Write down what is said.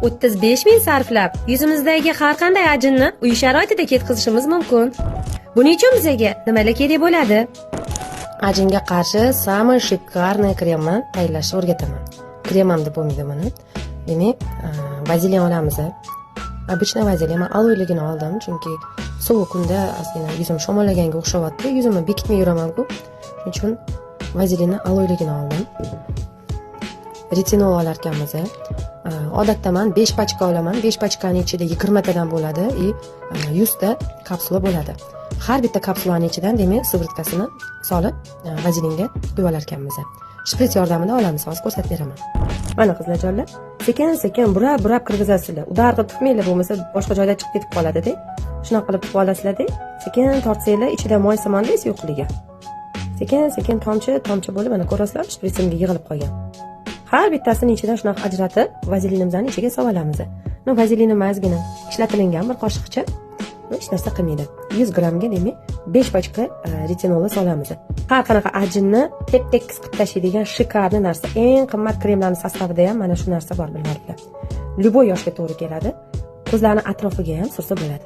35 ming sarflab yuzimizdagi har qanday ajinni uy sharoitida ketkazishimiz mumkin. Buning uchun bizga nimalar kerak bo'ladi? Ajinga qarshi самый шикарный kremni tayyorlashni o'rgataman. Krem ham deb bo'lmaydi buni. Demak, vazelin olamiz. Обычный vazelin, man aloyligini oldim, chunki sovuq kunda ozgina yuzim shamollaganga o'xshayyapti. Yuzimni bekitmay yuraman-ku. Shuning uchun vazelinni aloyligini oldim. Retinol olar ekanmiz. Odatda man 5 pachka olaman. 5 pachkani ichida 20 tadan bo'ladi и 100 ta kapsula bo'ladi. Har bitta kapsulani ichidan, demak, сыворотка sini solib, vazelinga quyib olar ekanmiz. Shpritz yordamida olamiz, hozir ko'rsatib beraman. Mana, qizlarjonlar, sekin sekin burab burab kirgizasizlar. Удар qilib tutmanglar, bo'lmasa boshqa joyda chiqib ketib qoladi-da. Shunaqa qilib tutib olasizlar-da, sekin tortsanglar, ichida moy simonda suyuqligi. Sekin sekin tomchi tomchi bo'lib, mana, ko'rasizlar, shpritsimga yig'ilib qolgan. Har bittasini ichidan shunaqa ajratib, vazelinimizni ichiga solib olamiz. Ну, vazelinimiz ozgina ishlatilingan, bir qoshiqcha, hech narsa qilmaydi. 100 grammga, demak, 5 pachka retinolni solamiz. Har qanaqa ajinni tep tekis qilib tashlaydigan шикарный narsa. Eng qimmat kremlarning состав ida ham mana shu narsa bor, bilmaliklar. Любой yoshga to'g'ri keladi. Ko'zlarni atrofiga ham sursa bo'ladi.